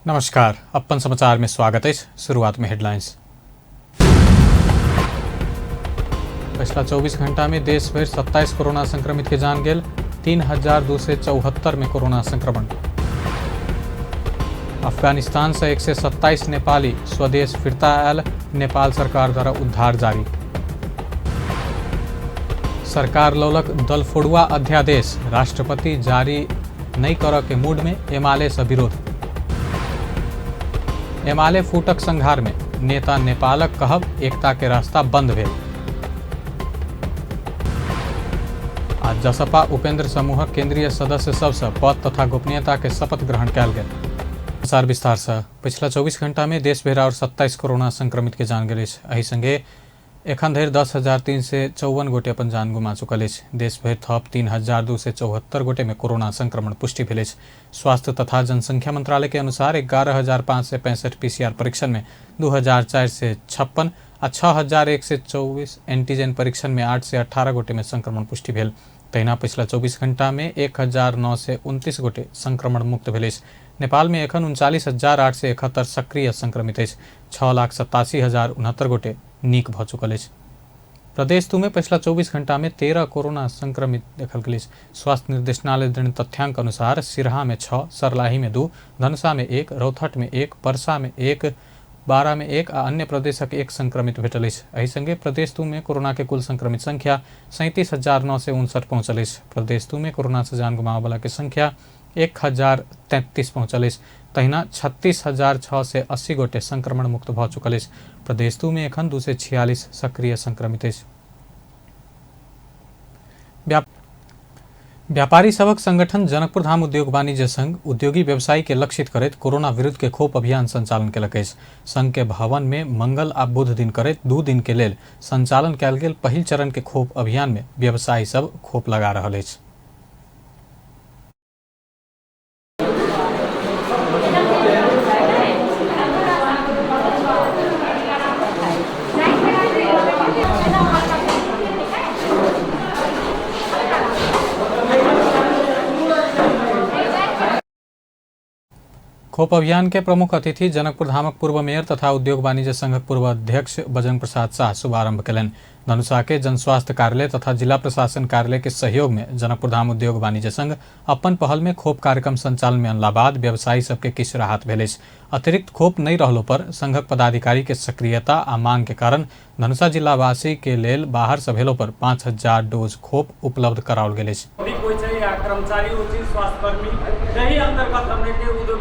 नमस्कार, अपन समाचार में स्वागत अछि। शुरुआत में हेडलाइंस। पिछला 24 घंटा में देश भर 27 कोरोना संक्रमित के जान गेल, 3274 में कोरोना संक्रमण। अफगानिस्तान से 127 नेपाली स्वदेश फिरता आयल, नेपाल सरकार द्वारा उद्धार जारी। सरकार लौलक दलफोड़ुआ अध्यादेश, राष्ट्रपति जारी नहि करऽ के मूड में एमाले से विरोध। एमाले फूटक संघार में नेता नेपालक कहब एकता के रास्ता बंद भेल। आ जसपा उपेंद्र समूहक केंद्रीय सदस्य सबसँ पद तथा गोपनीयता के शपथ ग्रहण कयल गेल। समाचार विस्तार से पिछला 24 घंटा में देश भरि और 27 कोरोना संक्रमित के जान गेल अछि। एहि संगे एखन धरि 10,354 गोटे अपन जान गुमा चुकल अछि। देश भरि थप 3,274 गोटे में कोरोना संक्रमण पुष्टि भेल अछि। स्वास्थ्य तथा जनसंख्या मंत्रालय के अनुसार 11,565 पीसीआर परीक्षण में 2,456 आ 6,124 एंटीजन परीक्षण में 818 गोटे में संक्रमण पुष्टि भेल। तहिना पिछला 24 घंटा में 1,929 गोटे संक्रमण मुक्त भेल अछि। नेपाल में एखन 39,871 सक्रिय संक्रमित अछि। 6,87,069 गोटे नीक भऽ चुकल अछि। प्रदेश 2 में पिछला 24 घंटा में 13 कोरोना संक्रमित देखल गेल अछि। स्वास्थ्य निर्देशनालय देने तथ्यांक अनुसार सिरहा में 6, सरलाही में 2, धनुषा में 1, रौतहट में 1, परसा में 1, बारा में 1 आ अन्य प्रदेशक 1 संक्रमित भेटल अछि। एहि संगे प्रदेश 2 में कोरोना के कुल संक्रमित संख्या 37,959 पहुंचल अछि। प्रदेश 2 में कोरोना से जान गुमाबय के संख्या 1,033 पहुंचल अछि। तहिना 36,680 गोटे संक्रमण मुक्त भऽ चुकल अछि। प्रदेश 2 में एखन 246 सक्रिय संक्रमित अछि। व्यापारी सभक संगठन जनकपुर धाम उद्योग वाणिज्य संघ उद्योगी व्यवसायी के लक्षित करैत कोरोना विरुद्ध के खोप अभियान संचालन केलक अछि। संघ के भवन में मंगल आ बुध दिन करैत 2 दिन के लेल संचालन कयल गेल पहिल चरण के खोप अभियान में व्यवसायी सब खोप लगा रहल अछि। खोप अभियान के प्रमुख अतिथि जनकपुर धामक पूर्व मेयर तथा उद्योग वाणिज्य संघक पूर्व अध्यक्ष बजरंग प्रसाद शाह शुभारंभ कयलनि। धनुषा के जनस्वास्थ्य कार्यालय तथा जिला प्रशासन कार्यालय के सहयोग में जनकपुर धाम उद्योग वाणिज्य संघ अपन पहल में खोप कार्यक्रम संचालन में अनला बाद व्यवसायी सबके किछु राहत भेल अछि। अतिरिक्त खोप नहि रहलो पर संघक पदाधिकारी के सक्रियता आ मांग के कारण धनुषा जिलावासी के लेल बाहर से भेलो पर 5,000 डोज खोप उपलब्ध कराओल गेल अछि। कर्मचारी होइ छै, स्वास्थ्यकर्मी, ताहि अन्तर्गत हमरे के उद्योग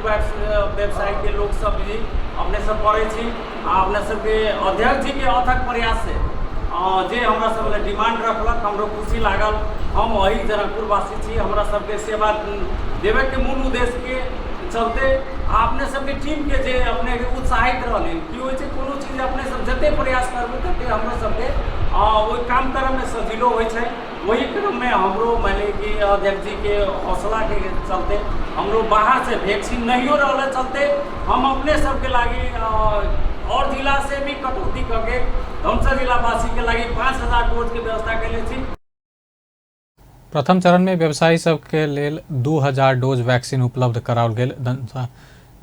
व्यवसाय के लोग सब भी अपने सब पड़ै छी आ अपने सबके अध्यक्ष जी के अथक प्रयास से जे हमरा सब लए डिमांड रखलक, हमरो खुशी लागल। हम एही जनकपुरवासी छी, हमरा सबके सेवा देबैके मूल उद्देश्यके चलते अपने सबके टीमके जे अपने उत्साहित रहलै की होइ छै, कोनो चीज अपने सब जते प्रयास करबै तते हमरो सबके ओहि काम करऽमे सजिलो होइ छै। वही क्रममे हमरो मानि कि अध्यक्ष जीके हौसलाके चलते हमरो बाहर से वैक्सीन नहियो रहले चलते हम अपने सबके लागि और जिला से भी कटौती करके धनुषा जिलावासीके लागि 5,000 डोजके व्यवस्था कयले छी। प्रथम चरण में व्यवसायी सबके लेल 2,000 डोज वैक्सीन उपलब्ध कराओल गेल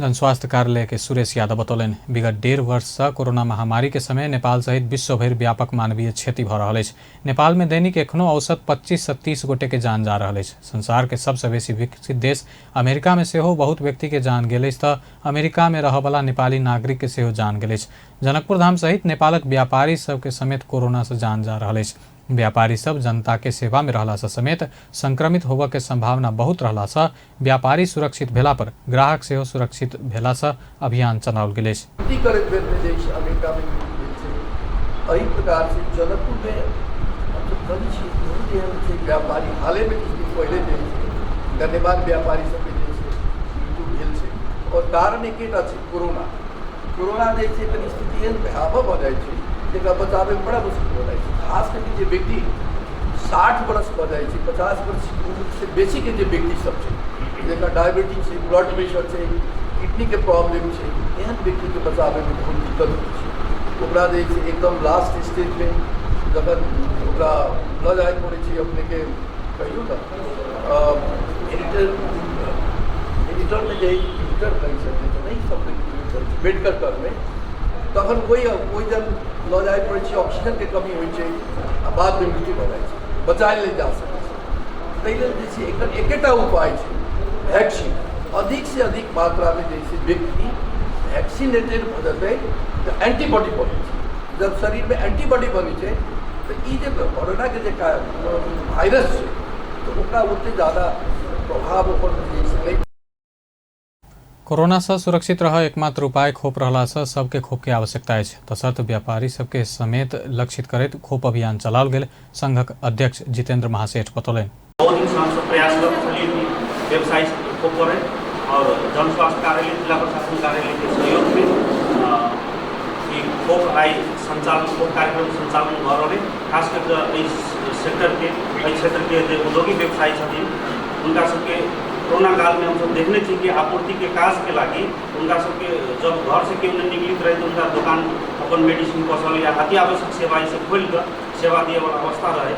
जनस्वास्थ्य कार्यालय के सुरेश यादव बतौलनि। विगत 1.5 वर्ष से कोरोना महामारी के समय नेपाल सहित विश्व भरि व्यापक मानवीय क्षति भऽ रहल अछि। नेपाल में दैनिक एखनो औसत 25 से 30 गोटे के जान जा रहल अछि। संसार के सबसँ बेसी विकसित देश अमेरिका में सेहो बहुत व्यक्ति के जान गेल अछि तऽ अमेरिका में रहऽवला नेपाली नागरिक के सेहो जान गेल अछि। जनकपुर धाम सहित नेपालक व्यापारी सबके समेत कोरोना से जान जा रहल अछि। व्यापारी सब जनता के सेवा में रहला से समेत संक्रमित होबऽ के संभावना बहुत रहला से व्यापारी सुरक्षित भेला पर ग्राहक सेहो सुरक्षित भेला से अभियान चलाओल गेल अछि। खेती करैत बेरमे जे छै अमेरिकामे भेल छै, एहि प्रकारसँ जनकपुरमे हमसब जनै छियै बहुत एहन छै व्यापारी। हालेमे किछु दिन पहिले जे छै गण्यमान व्यापारी सबके जे छै मृत्यु भेल छै आओर कारण एकेटा छै कोरोना। कोरोना जे छै कनि स्थिति एहन भयावह भऽ जाइ छै जेकरा बचाबैमे बड़ा मुश्किल भऽ जाइ छै। खास करके जे व्यक्ति 60 बरस भऽ जाइ छै, 50 वर्ष उम्रसँ बेसीके जे व्यक्ति सब छै, जेकरा डायबिटीज छै, ब्लड प्रेशर छै, किडनीके प्रॉब्लम छै, एहन व्यक्तिके बचाबैमे बहुत दिक्कत होइ छै। ओकरा जे छै एकदम लास्ट स्टेजमे जखन ओकरा लऽ जाय पड़ै छै अपनेके कहियौ ने एडिटरमे जे वेंटिलेटर कहि सकै छै, नहि शब्दके प्रयोग करै छै मेडिकल टर्ममे, तखन ओहि जब लऽ जाय पड़ै छै, ऑक्सीजनके कमी होइ छै आ बादमे मृत्यु भऽ जाइ छै, बचायल नहि जा सकै छै। ताहि लेल जे छै एकर एकेटा उपाय छै, वैक्सीन। अधिक से अधिक मात्रामे जे छै व्यक्ति वैक्सीनेटेड भऽ जेतै तऽ एंटीबॉडी बनै छै। जब शरीरमे एंटीबॉडी बनै छै तऽ ई जे कोरोनाके जे वायरस छै तऽ ओकरा ओतेक ज्यादा प्रभाव ओकर जे छै नहि। कोरोना से सुरक्षित रह एकमात्र उपाय खोप रहला से सबके खोप के आवश्यकता अछि। तसर्थ व्यापारी सबके समेत लक्षित करैत खोप अभियान चलाओल गेल संघक अध्यक्ष जितेंद्र महासेठ बतौलनि। बहुत दिन से हमसब प्रयासरत छलियै कि व्यवसायी सबके खोप पड़े और जन स्वास्थ्य कार्यालय जिला प्रशासन कार्यालय के सहयोग में ई खोप आइ संचालन खोप कार्यक्रम संचालन भऽ रहल अइ। खास कऽ कऽ एहि सेक्टर के एहि क्षेत्र के जे उद्योगी व्यवसायी छथिन हुनका सबके कोरोना काल में हमसब देखने छी कि आपूर्ति के काज के लागी हुनका सबके जब घर से केओ नहि निकलित रहे तऽ हुनका दोकान अपन मेडिसिन पसल या अति आवश्यक सेवा ई सब खोलि कऽ सेवा दियऽवला अवस्था रहै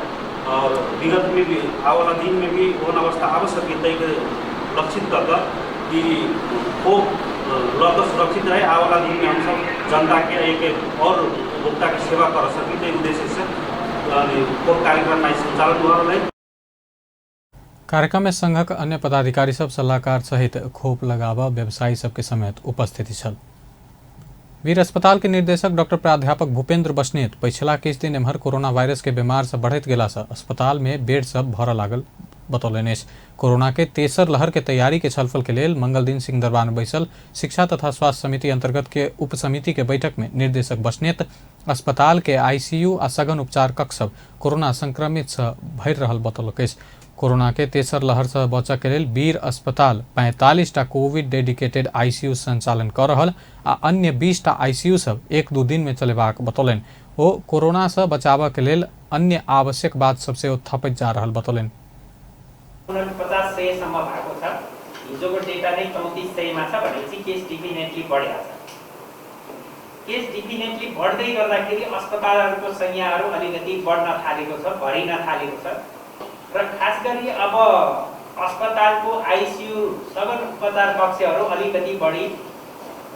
और विगत में भी आबऽवला दिन में भी ओहन अवस्था आबि सकै, ताहिके लक्षित कऽ कऽ कि खोप लऽ कऽ सुरक्षित रहे, आबऽवला दिन में हमसब जनता के एक और उपभोक्ता के सेवा कर सकी, ताहि उद्देश्य से खोप कार्यक्रम आइ संचालन भऽ रहल अइ। कार्यक्रम में संघक अन्य पदाधिकारी सब सलाहकार सहित खोप लगाबऽ व्यवसायी सबके समेत उपस्थिति छल। वीर अस्पताल के निर्देशक डॉक्टर प्राध्यापक भूपेंद्र बस्नेत पछिला किछु दिन एम्हर कोरोना वायरस के बीमार से बढ़ैत गेला से अस्पताल में बेड सब भरऽ लागल बतौलनि अछि। कोरोना के तेसर लहर के तैयारी के छलफल के लेल मंगल दिन सिंहदरबार में बैसल शिक्षा तथा स्वास्थ्य समिति अंतर्गत के उप समिति के बैठक में निर्देशक बस्नेत अस्पताल के आईसीयू आ सघन उपचार कक्ष सब कोरोना संक्रमित से भरि रहल बतौलक अछि। कोरोना के तेसर लहर से बचऽ के लेल वीर अस्पताल 45टा कोविड डेडिकेटेड आईसीयू संचालन कऽ रहल आ अन्य 20टा आईसीयू सब 1-2 दिन में चलेबाक बतौलनि। ओ कोरोना से बचाबऽ के लेल अन्य आवश्यक बात सब सेहो थपैत जा रहल बतौलनि। 49 सम्म भएको छ, हिजोको डेटा नै 3400 छ भनेपछि केस डेफिनेटली बढेको छ। केस डेफिनेटली बढ्दै गर्दाखेरि अस्पतालहरूको संख्याहरू अलिकति बढ्न थालेको छ, भरिन थालेको छ र खास गरी अब अस्पतालको आइसियु सघन उपचार कक्षहरू अलिकति बढी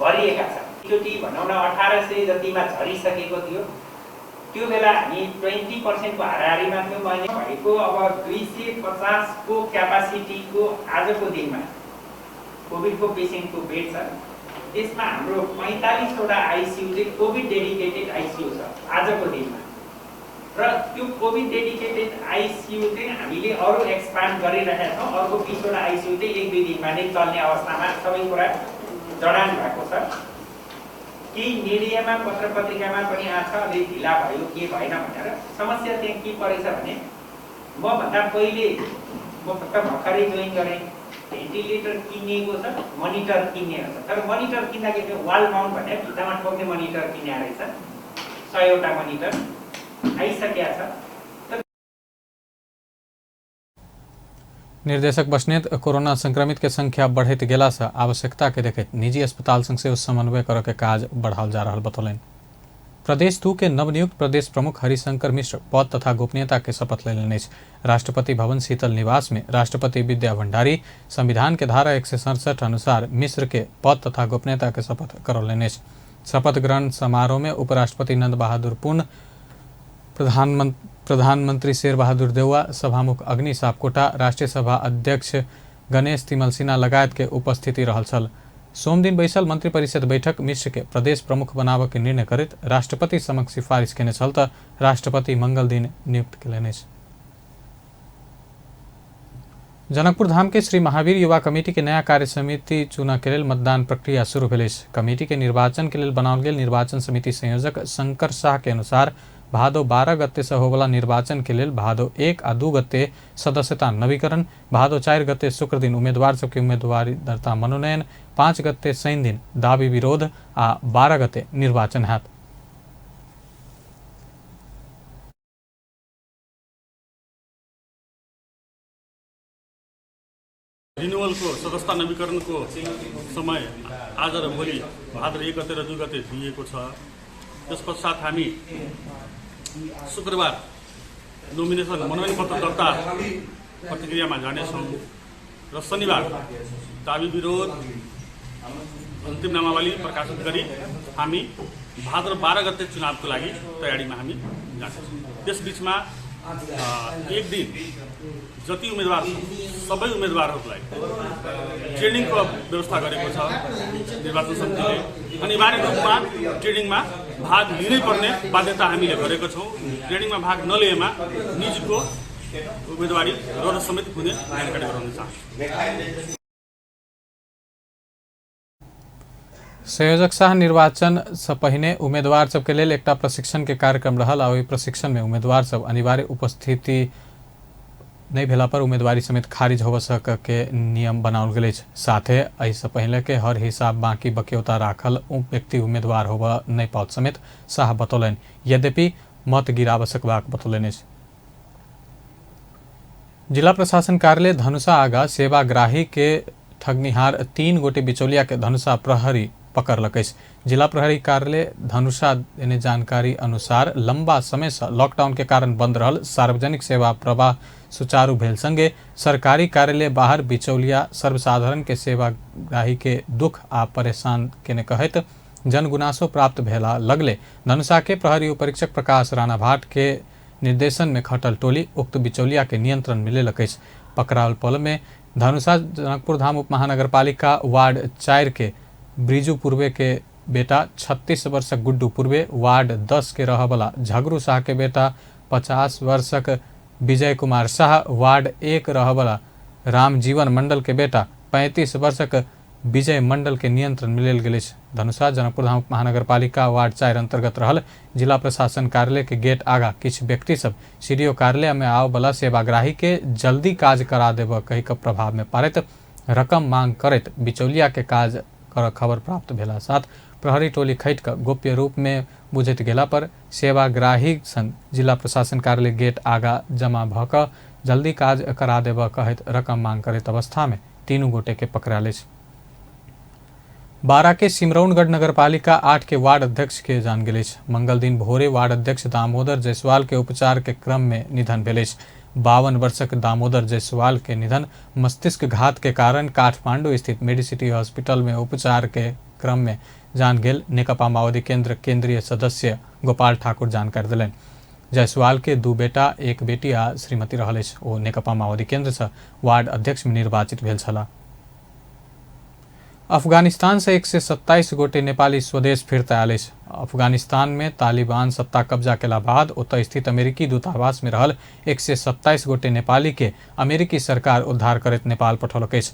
भरिएका छन्। एकचोटि भनौँ न 1800 जतिमा झरिसकेको थियो, त्यो बेला हामी 20% को हाराहारीमा थियौँ। मैले भएको अब 250 को क्यापासिटीको आजको दिनमा कोभिडको पेसेन्टको बेड छ, त्यसमा हाम्रो 45वटा आइसियु चाहिँ कोभिड डेडिकेटेड आइसियु छ आजको दिनमा र त्यो कोभिड डेडिकेटेड आइसियु चाहिँ हामीले अरू एक्सपान्ड गरिरहेका छौँ। अर्को 20वटा आइसियु चाहिँ 1-2 दिनमा नै चल्ने अवस्थामा सबै कुरा जडान भएको छ। केही मिडियामा पत्र पत्रिकामा पनि आएको छ अलिक ढिला भयो के भएन भनेर। समस्या त्यहाँ के परेछ भने मभन्दा पहिले म त भर्खरै जोइन गरेँ, भेन्टिलेटर किनिएको छ, मोनिटर किनिएको छ, तर मोनिटर किन्दाखेरि त्यो वाल माउन्ट भनेर भित्तामा ठोक्ने मोनिटर किनेको रहेछ, 100वटा मोनिटर आइसकेको छ। निर्देशक बस्नेत कोरोना संक्रमित के संख्या बढ़ैत गेला से आवश्यकता के देखैत निजी अस्पताल संग सेहो समन्वय करऽ के काज बढ़ाओल जा रहल बतौलनि। प्रदेश 2 के नवनियुक्त प्रदेश प्रमुख हरिशंकर मिश्र पद तथा गोपनीयता के शपथ लेलनि अछि। राष्ट्रपति भवन शीतल निवास में राष्ट्रपति विद्या भंडारी संविधान के धारा 167 अनुसार मिश्र के पद तथा गोपनीयता के शपथ करौलनि अछि। शपथ ग्रहण समारोह में उपराष्ट्रपति नंद बहादुर पुन, प्रधानमंत्री शेर बहादुर देउवा, सभामुख अग्नि सापकोटा, राष्ट्रीय सभा अध्यक्ष गणेश तिमल सिन्हा लगायत के उपस्थिति रहल छल। सोमदिन बैसल मंत्रिपरिषद बैठक मिश्र के प्रदेश प्रमुख बनाबऽ के निर्णय करैत राष्ट्रपति समक्ष सिफारिश केने छल तऽ राष्ट्रपति मंगल दिन नियुक्त केलनि अछि। जनकपुर धाम के श्री महावीर युवा कमेटी के नया कार्य समिति चुनऽ के लेल मतदान प्रक्रिया शुरू भेल अछि। कमेटी के निर्वाचन के लेल बनाओल गेल निर्वाचन समिति संयोजक शंकर शाह के अनुसार भादो 12 गते से होवला निर्वाचन के लेल भादो 1 आ 2 गते सदस्यता नवीकरण, भादो 4 गते शुक्र दिन उम्मीदवार सबके उम्मीदवारी दर्ता मनोनयन, 5 गते शनि दिन दावी विरोध आ 12 गते निर्वाचन हैत। रिन्युअलको सदस्यता नवीकरणको समय आज र भोलि भाद्र 1 गते र 2 गते दिएको छ। त्यस पश्चात हामी शुक्रबार नोमिनेसन मनोनयन पत्र दर्ता प्रतिक्रियामा जानेछौँ र शनिबार दावी विरोध अन्तिम नामावली प्रकाशित गरी हामी भाद्र 12 गते चुनावको लागि तयारीमा हामी जानेछौँ। त्यसबिचमा एक दिन जति उम्मेदवार छन् सबै उम्मेदवारहरूलाई ट्रेनिङको व्यवस्था गरेको छ निर्वाचन समितिले। अनिवार्य रूपमा ट्रेनिङमा भाग लिनै पर्ने बाध्यता हामीले गरेको छौँ। ट्रेनिङमा भाग नलिएमा निजको उम्मेदवारी रद्द समेत हुने जानकारी गराउन चाहन्छु। संयोजक शाह निर्वाचन से पहिने उम्मीदवार सबके लेल एकटा प्रशिक्षण के कार्यक्रम रहल आ ओहि प्रशिक्षण में उम्मीदवार सब अनिवार्य उपस्थिति नहि भेला पर उम्मीदवारी समेत खारिज होबऽ सक के नियम बनाओल गेल अछि। साथे एहिसँ पहिले के हर हिसाब बाकी बक्यौता राखल व्यक्ति उम्मीदवार होबऽ नहि पाओत समेत शाह बतौलनि। यद्यपि मत गिराबऽ सकबाक बतौलनि अछि। जिला प्रशासन कार्यालय धनुषा आगा सेवाग्राही के ठगनिहार 3 गोटे बिचौलिया के धनुषा प्रहरी पकड़लक अछि। जिला प्रहरी कार्यालय धनुषा देने जानकारी अनुसार लंबा समय से लॉकडाउन के कारण बंद रहल सार्वजनिक सेवा प्रवाह सुचारू भेल संगे सरकारी कार्यालय बाहर बिचौलिया सर्वसाधारण के सेवाग्राही के दुख आ परेशान केने कहैत जनगुनासो प्राप्त भेला लगले धनुषा के प्रहरी उपरीक्षक प्रकाश राणा भाट के निर्देशन में खटल टोली उक्त बिचौलिया के नियंत्रण में लेलक अछि। पकड़ाओल पल में धनुषा जनकपुर धाम उप महानगरपालिका वार्ड 4 के ब्रिजू पूर्वे के बेटा 36 वर्षक गुड्डू पूर्वे, वार्ड 10 के रहबला झगरू शाह के बेटा 50 वर्षक विजय कुमार शाह, वार्ड 1 रहबला रामजीवन मंडल के बेटा 35 वर्षक विजय मंडल के नियंत्रण में लेल गेल अछि। धनुषा जनकपुर धाम महानगरपालिका वार्ड 4 अंतर्गत रहल जिला प्रशासन कार्यालय के गेट आगा किछु व्यक्ति सब सीडीओ कार्यालय में आवबला सेवाग्राही के जल्दी काज करा देबऽ कहि के प्रभाव में पारैत रकम मांग करैत बिचौलिया के काज कर खबर प्राप्त भेला साथ प्रहरी टोली खटि कऽ गोप्य रूप में बुझैत गेला पर सेवाग्राही संग जिला प्रशासन कार्यालय गेट आगा जमा भऽ कऽ जल्दी काज करा देबऽ कहैत रकम मांग करैत अवस्था में 3 गोटे के पकड़ायल अछि। बारा के सिमरौनगढ़ नगरपालिका 8 के वार्ड अध्यक्ष के जान गेल अछि। मंगल दिन भोरे वार्ड अध्यक्ष दामोदर जायसवाल के उपचार के क्रम में निधन भेल अछि। 52 वर्षक दामोदर जायसवाल के निधन मस्तिष्क घात के कारण काठमांडू स्थित मेडिसिटी हॉस्पिटल में उपचार के क्रम में जान गेल नेकपा माओवादी केंद्र केंद्रीय सदस्य गोपाल ठाकुर जानकारी देलनि। जायसवाल के 2 बेटा 1 बेटी आ श्रीमती रहल अछि। ओ नेकपा माओवादी केंद्र से वार्ड अध्यक्ष में निर्वाचित भेल छलाह। अफगानिस्तान से 127 गोटे नेपाली स्वदेश फिरता आयल अछि। अफगानिस्तान में तालिबान सत्ता कब्जा केला बाद ओतय स्थित अमेरिकी दूतावास में रहल 127 गोटे नेपाली के अमेरिकी सरकार उद्धार करैत नेपाल पठौलक अछि।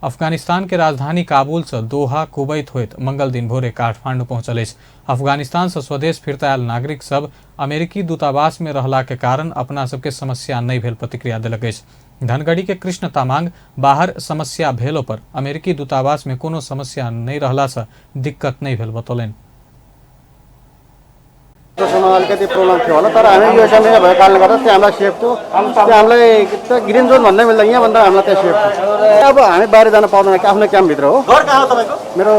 अफगानिस्तान के राजधानी काबुल से दोहा कुवैत होइत मंगल दिन भोरे काठमांडू पहुंचल अछि। अफगानिस्तान से स्वदेश फिरता आयल नागरिक सब अमेरिकी दूतावास में रहला के कारण अपना सबके समस्या नहीं भेल प्रतिक्रिया देलक अछि। धनगढ़ी के कृष्ण तामांग बाहर समस्या भेलो पर अमेरिकी दूतावास में कोनो समस्या नहीं रहला से दिक्कत नहीं भेल बतौलनि। अलिकति प्रब्लम थियो होला, तर हामी यो समय भएको कारणले गर्दा त्यहाँ हामीलाई सेफ थियो। त्यहाँ हामीलाई त्यो ग्रिन जोन भन्दै मिल्दैन, यहाँभन्दा हामीलाई त्यहाँ सेफ थियो। अब हामी बाहिर जान पाउँदैन कि आफ्नो क्याम्पभित्र हो। घर कहाँ हो तपाईँको? मेरो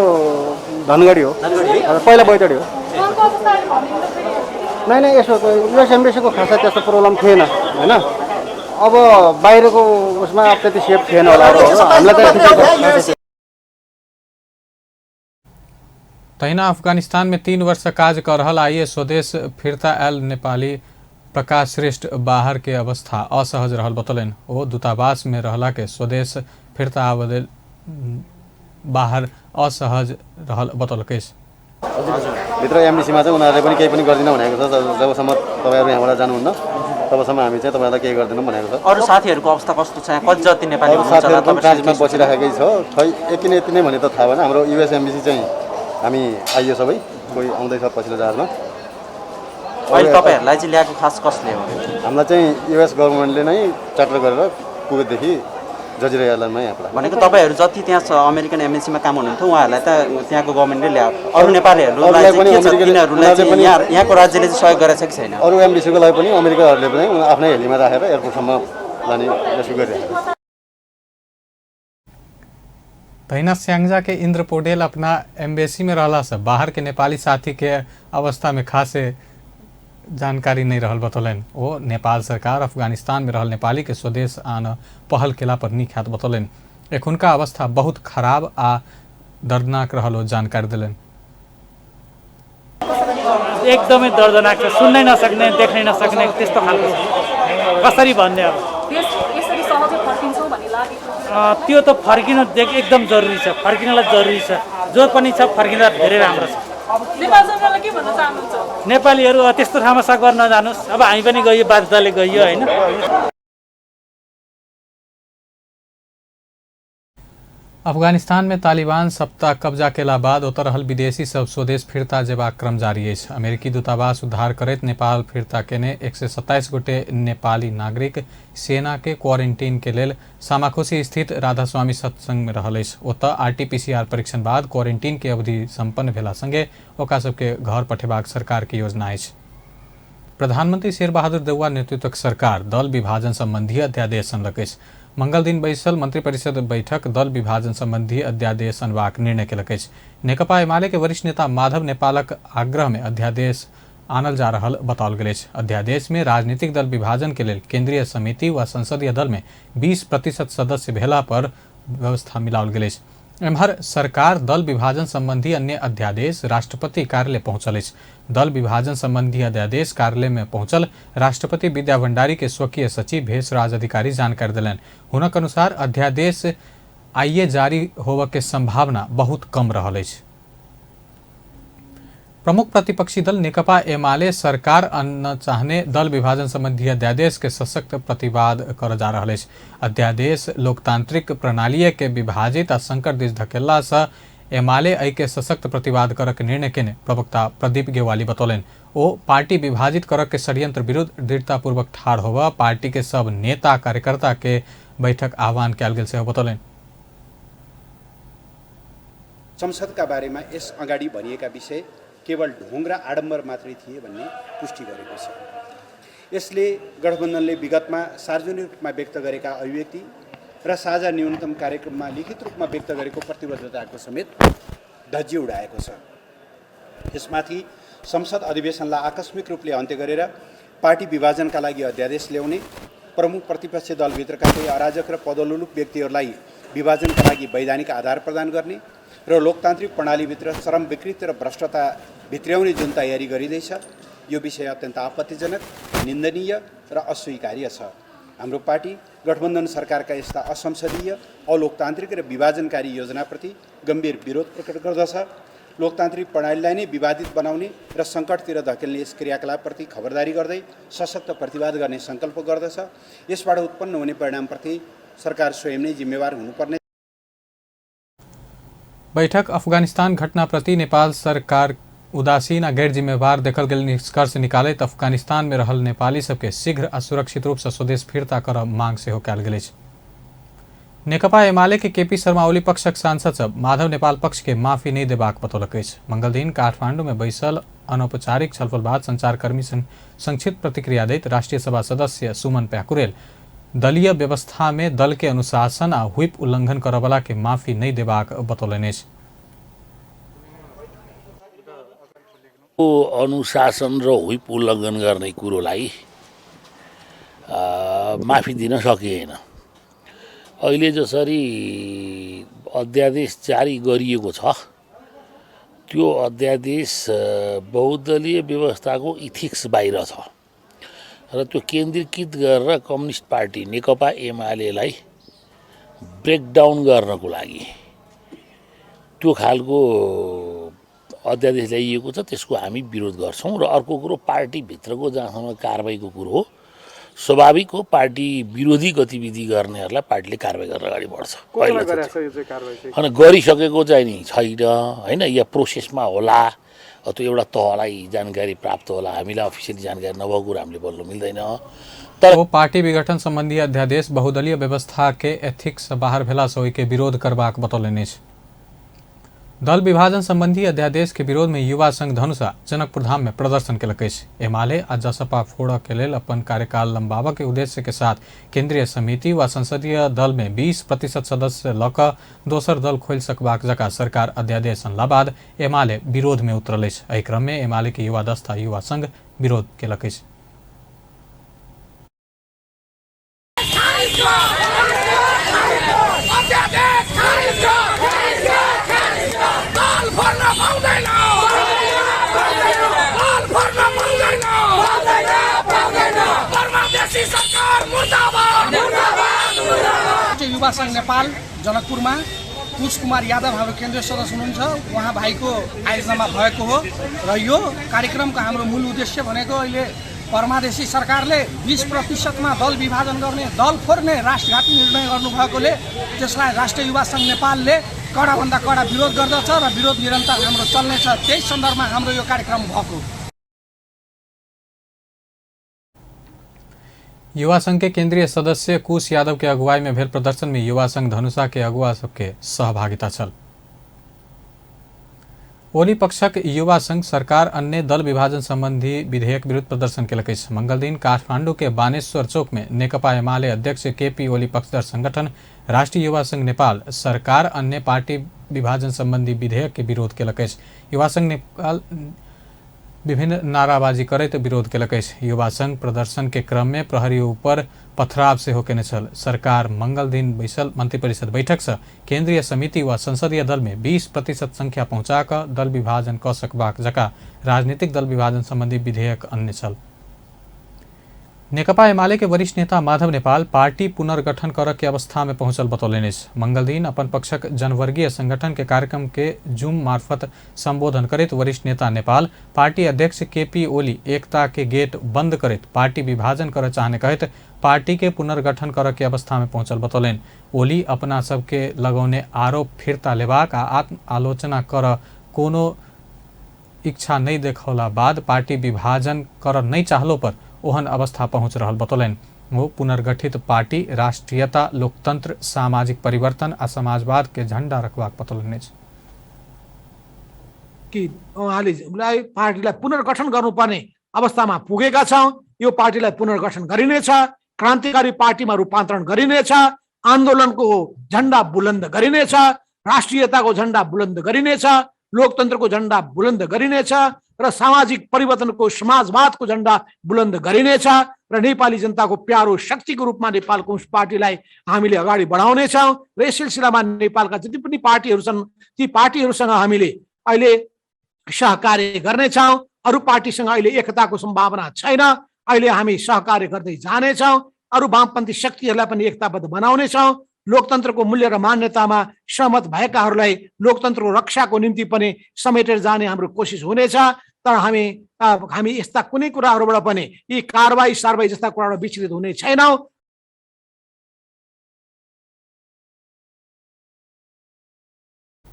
धनगढी हो, पहिला बैतडी हो। नै नै यसो युएस एम्बेसीको खासै त्यस्तो प्रब्लम थिएन होइन। अब बाहिरको उसमा अब त्यति सेफ थिएन होला हामीलाई त। तहिना अफगानिस्तान में 3 वर्ष काज कर रहल आइए स्वदेश फिरता आयल नेपाली प्रकाश श्रेष्ठ बाहर के अवस्था असहज रहल बतौलनि। ओ दूतावास में रहला के स्वदेश फिरता आबे बाहर असहज रहल बतौलक अछि। भित्र एमबिसीमा चाहिँ उनीहरूले पनि केही पनि गर्दिनँ भनेको छ। जबसम्म तपाईँहरू यहाँबाट जानुहुन्न तबसम्म हामी चाहिँ तपाईँहरूलाई केही गर्दैनौँ भनेको छ। अरू साथीहरूको अवस्था कस्तो छ? कति जति नेपाली साथीहरू पनि ट्रान्जिटमा बसिराखेकै छ। खै यति नै यति नै भने त थाहा भएन। हाम्रो युएस एमबिसी चाहिँ हामी आइयो सबै कोही आउँदैछ पछिल्लो जहाजमा। अहिले तपाईँहरूलाई चाहिँ ल्याएको खास कसले हो? हामीलाई चाहिँ युएस गभर्मेन्टले नै चार्टर गरेर कुवेतदेखि जजिरा एयरलाइनमा यहाँ पठाएको। भनेको तपाईँहरू जति त्यहाँ अमेरिकन एम्बेसीमा काम हुनुहुन्थ्यो उहाँहरूलाई त त्यहाँको गभर्मेन्टले ल्यायो। अरू नेपालीहरूलाई चाहिँ के छ? तिनीहरूलाई चाहिँ यहाँको राज्यले चाहिँ सहयोग गरेको छ कि छैन? अरू एम्बेसीको लागि पनि अमेरिकाहरूले पनि आफ्नै हेलीमा राखेर एयरपोर्टसम्म लाने रेस्क्यु गरिरहेको छ। तहिना स्यांगजा के इंद्र पौडेल अपना एम्बेसी में रहला से बाहर के नेपाली साथी के अवस्था में खासे जानकारी नहीं रहल बतौलनि। ओ नेपाल सरकार अफगानिस्तान में रहल नेपाली के स्वदेश आन पहल केला पर नीक हैत बतौलनि। एखुनका अवस्था बहुत खराब आ दर्दनाक रहल ओ जानकारी देलनि। एकदमै दर्दनाक छ, सुन्नै नसक्ने, देख्नै नसक्ने त्यस्तो खालको छ। कसरी भन्ने अब यसरी सहजै फर्किन्छौँ भन्ने लागेको त्यो त फर्किन एकदम जरुरी छ, फर्किनलाई जरुरी छ, जो पनि छ फर्किँदा धेरै राम्रो छ। नेपाल सरकारलाई के भन्न चाहनुहुन्छ? नेपालीहरू त्यस्तो ठाउँमा सकभर नजानुस्, अब हामी पनि गइयो, बाध्यताले गइयो हैन। अफगानिस्तान में तालिबान सत्ता कब्जा केला बाद ओतऽ रहल विदेशी सब स्वदेश फिर्ता जेबाक क्रम जारी अछि। अमेरिकी दूतावास उद्धार करैत नेपाल फिर्ता केने 127 गोटे नेपाली नागरिक सेना के क्वारेंटीन के लेल सामाखुशी स्थित राधास्वामी सत्संग में रहल अछि। ओतऽ आरटीपीसीआर परीक्षण बाद क्वारेंटीन के अवधि संपन्न भेला संगे ओकरा सबके घर पठेबाक सरकार के योजना अछि। प्रधानमंत्री शेरबहादुर देउवा नेतृत्वक सरकार दल विभाजन संबंधी अध्यादेश अनलक अछि। मंगल दिन बैसल मंत्रिपरिषद बैठक दल विभाजन संबंधी अध्यादेश अनबाक निर्णय केलक अछि। नेकपा एमाले के वरिष्ठ नेता माधव नेपालक आग्रह में अध्यादेश आनल जा रहल बताओल गेल अछि। अध्यादेश में राजनीतिक दल विभाजन के लेल केंद्रीय समिति व संसदीय दल में 20% सदस्य भेला पर व्यवस्था मिलाओल गेल अछि। एम्हर सरकार दल विभाजन संबंधी अन्य अध्यादेश राष्ट्रपति कार्यालय पहुंचल अछि। दल विभाजन संबंधी अध्यादेश कार्यालय में पहुंचल राष्ट्रपति विद्या भंडारी के स्वकीय सचिव भेषराज अधिकारी जानकारी देलनि। हुनक अनुसार अध्यादेश आइए जारी होबय के संभावना बहुत कम रहल अछि। प्रमुख प्रतिपक्षी दल नेकपा एमाले सरकार अन्न चाहने दल विभाजन संबंधी अध्यादेश के सशक्त प्रतिवाद कर जा रहल अछि। अध्यादेश लोकतांत्रिक प्रणाली के विभाजित आ संकट दिस धकेलला से एमाले एहि के सशक्त प्रतिवाद करक निर्णय केने प्रवक्ता प्रदीप गेवाली बतौलनि। ओ पार्टी विभाजित करक के षड्यंत्र विरुद्ध दृढ़तापूर्वक ठाढ़ होबय पार्टी के सब नेता कार्यकर्ता के बैठक आह्वान कयल गेल सेहो बतौलनि। संसदका बारेमा यस अगाडि भनिएका विषय केवल ढोङ र आडम्बर मात्रै थिए भन्ने पुष्टि गरेको छ। यसले गठबन्धनले विगतमा सार्वजनिक रूपमा व्यक्त गरेका अभिव्यक्ति र साझा न्यूनतम कार्यक्रममा लिखित रूपमा व्यक्त गरेको प्रतिबद्धताको समेत धज्जी उडाएको छ। यसमाथि संसद अधिवेशनलाई आकस्मिक रूपले अन्त्य गरेर पार्टी विभाजनका लागि अध्यादेश ल्याउने, प्रमुख प्रतिपक्षी दलभित्रका केही अराजक र पदलोलुप व्यक्तिहरूलाई विभाजनका लागि वैधानिक आधार प्रदान गर्ने र लोकतान्त्रिक प्रणालीभित्र चरम विकृति र भ्रष्टता भित्र्याउने जुन तयारी गरिँदैछ, यो विषय अत्यन्त आपत्तिजनक, निन्दनीय र अस्वीकार्य छ। हाम्रो पार्टी गठबन्धन सरकारका यस्ता असंसदीय, अलोकतान्त्रिक र विभाजनकारी योजनाप्रति गम्भीर विरोध प्रकट गर्दछ। लोकतान्त्रिक प्रणालीलाई नै विवादित बनाउने र सङ्कटतिर धकेल्ने यस क्रियाकलापप्रति खबरदारी गर्दै सशक्त प्रतिवाद गर्ने सङ्कल्प गर्दछ। यसबाट उत्पन्न हुने परिणामप्रति सरकार स्वयं नै जिम्मेवार हुनुपर्ने। बैठक अफगानिस्तान घटनाप्रति नेपाल सरकार उदासीन आ गैर जिम्मेवार देखल गेल निष्कर्ष निकालैत अफगानिस्तान में रहल नेपाली सबके शीघ्र आ सुरक्षित रूप से स्वदेश फिर्ता कर मांग सेहो कयल गेल अछि। नेकपा एमाले के केपी शर्मा ओली पक्षक सांसद सब माधव नेपाल पक्ष के माफी नहीं देबाक बतौलक अछि। मंगलदिन काठमांडू में बैसल अनौपचारिक छलफल बाद संचारकर्मी संग संक्षिप्त प्रतिक्रिया दैत राष्ट्रिय सभा सदस्य सुमन प्याकुरेल दलीय व्यवस्था में दल के अनुशासन आ व्हिप उल्लंघन करबला के माफी नहीं देबाक बतौलनि अछि। अनुशासन र व्हिप उल्लङ्घन गर्ने कुरोलाई माफी दिन सकिएन। अहिले जसरी अध्यादेश जारी गरिएको छ, त्यो अध्यादेश बहुदलीय व्यवस्थाको इथिक्स बाहिर छ र त्यो केन्द्रीकृत गरेर कम्युनिस्ट पार्टी नेकपा एमालेलाई ब्रेकडाउन गर्नको लागि त्यो खालको अध्यादेश ल्याइएको छ, त्यसको हामी विरोध गर्छौँ। र अर्को कुरो पार्टीभित्रको जहाँसम्म कारबाहीको कुरो हो, स्वाभाविक हो, पार्टी विरोधी गतिविधि गर्नेहरूलाई पार्टीले कारबाही गरेर अगाडि बढ्छ। होइन, गरिसकेको चाहिँ नि छैन, होइन, या प्रोसेसमा होला, त्यो एउटा तहलाई जानकारी प्राप्त होला, हामीलाई अफिसियली जानकारी नभएको कुरा हामीले बोल्नु मिल्दैन। तर पार्टी विघटन संबंधी अध्यादेश बहुदलीय व्यवस्था के एथिक्स बाहर भेला से ओहि के विरोध करबाक बतौलनि अछि। दल विभाजन संबंधी अध्यादेश के विरोध में युवा संघ धनुषा जनकपुर धाम में प्रदर्शन केलक अछि। एमाले आ जसपा फोड़ऽ के लेल अपन कार्यकाल लंबाबऽ के उद्देश्य के साथ केंद्रीय समिति व संसदीय दल में 20% सदस्य लऽ कऽ दोसर दल खोलि सकबाक जकाँ सरकार अध्यादेश अनला बाद एमाले विरोध में उतरल अछि। एहि क्रम में एमाले के युवा दस्ता युवा संघ विरोध केलक अछि। युवा संघ नेपाल जनकपुरमा कुश कुमार यादव हाम्रो केन्द्रीय सदस्य हुनुहुन्छ, उहाँ भाइको आयोजनामा भएको हो। र यो कार्यक्रमको हाम्रो मूल उद्देश्य भनेको अहिले परमादेशी सरकारले 20% दल विभाजन गर्ने, दल फोर्ने राष्ट्रघाती निर्णय गर्नुभएकोले त्यसलाई राष्ट्रिय युवा संघ नेपालले कडाभन्दा कडा विरोध गर्दछ र विरोध निरन्तर हाम्रो चल्नेछ। त्यही सन्दर्भमा हाम्रो यो कार्यक्रम भएको। युवा संघ के केंद्रीय सदस्य कुश यादव के अगुवाई में भेल प्रदर्शन में युवा संघ धनुषा के अगुआ सबके सहभागिता छल। ओली पक्षक युवा संघ सरकार अन्य दल विभाजन संबंधी विधेयक विरुद्ध प्रदर्शन केलक अछि। मंगलदिन काठमांडू के बानेश्वर चौक में नेकपा एमाले अध्यक्ष केपी ओली पक्षधर संगठन राष्ट्रीय युवा संघ नेपाल सरकार अन्य पार्टी विभाजन संबंधी विधेयक के विरोध केलक अछि। युवा संघ नेपाल विभिन्न नाराबाजी करैत विरोध केलक अछि। युवा संघ प्रदर्शन के क्रम में प्रहरी ऊपर पथराव सेहो केने छल। सरकार मंगल दिन बैसल मंत्रिपरिषद बैठक से केंद्रीय समिति व संसदीय दल में 20% संख्या पहुंचा कऽ दल विभाजन कऽ सकबाक जकाँ राजनीतिक दल विभाजन संबंधी विधेयक अनने छल। नेकपा एमाले के वरिष्ठ नेता माधव नेपाल पार्टी पुनर्गठन करऽ के अवस्था में पहुंचल बतौलनि अछि। मंगलदिन अपन पक्षक जनवर्गीय संगठन के कार्यक्रम के जूम मार्फत संबोधन करैत वरिष्ठ नेता नेपाल पार्टी अध्यक्ष केपी ओली एकता के गेट बंद करैत पार्टी विभाजन करऽ चाहने कहैत पार्टी के पुनर्गठन करऽ के अवस्था में पहुंचल बतौलनि। ओली अपना सबके लगौने आरोप फिर्ता लेबाक आ आत्म आलोचना करऽ कोनो इच्छा नहीं देखौला बाद पार्टी विभाजन करऽ नहीं चाहलो पर ओहन अवस्था पहुँच रहल बतौलनि। वो पुनर्गठित पार्टी राष्ट्रीयता, लोकतंत्र, सामाजिक परिवर्तन आ समाजवाद के झंडा रखबाक बतौलनि अछि। कि उहाँले पार्टीलाई पुनर्गठन गर्नुपर्ने अवस्थामा पुगेका छौँ। यो पार्टीलाई पुनर्गठन गरिनेछ, क्रान्तिकारी पार्टीमा रूपान्तरण गरिनेछ, आन्दोलनको झन्डा बुलन्द गरिनेछ, राष्ट्रियताको झन्डा बुलन्द गरिनेछ, लोकतन्त्रको झन्डा बुलन्द गरिनेछ र सामाजिक परिवर्तनको समाजवादको झन्डा बुलन्द गरिनेछ र नेपाली जनताको प्यारो शक्तिको रूपमा नेपाल कम्युनिस्ट पार्टीलाई हामीले अगाडि बढाउनेछौँ। र यस सिलसिलामा नेपालका जति पनि पार्टीहरू छन् ती पार्टीहरूसँग हामीले अहिले सहकार्य गर्नेछौँ। अरू पार्टीसँग अहिले एकताको सम्भावना छैन, अहिले हामी सहकार्य गर्दै जानेछौँ। अरू वामपन्थी शक्तिहरूलाई पनि एकताबद्ध बनाउनेछौँ। लोकतन्त्रको मूल्य र मान्यतामा सहमत भएकाहरूलाई लोकतन्त्रको रक्षाको निम्ति पनि समेटेर जाने हाम्रो कोसिस हुनेछ। तर हामी यस्ता कुनै कुराहरूबाट पनि यी कारवाही सारवाही जस्ता कुराबाट विचलित हुने छैनौँ।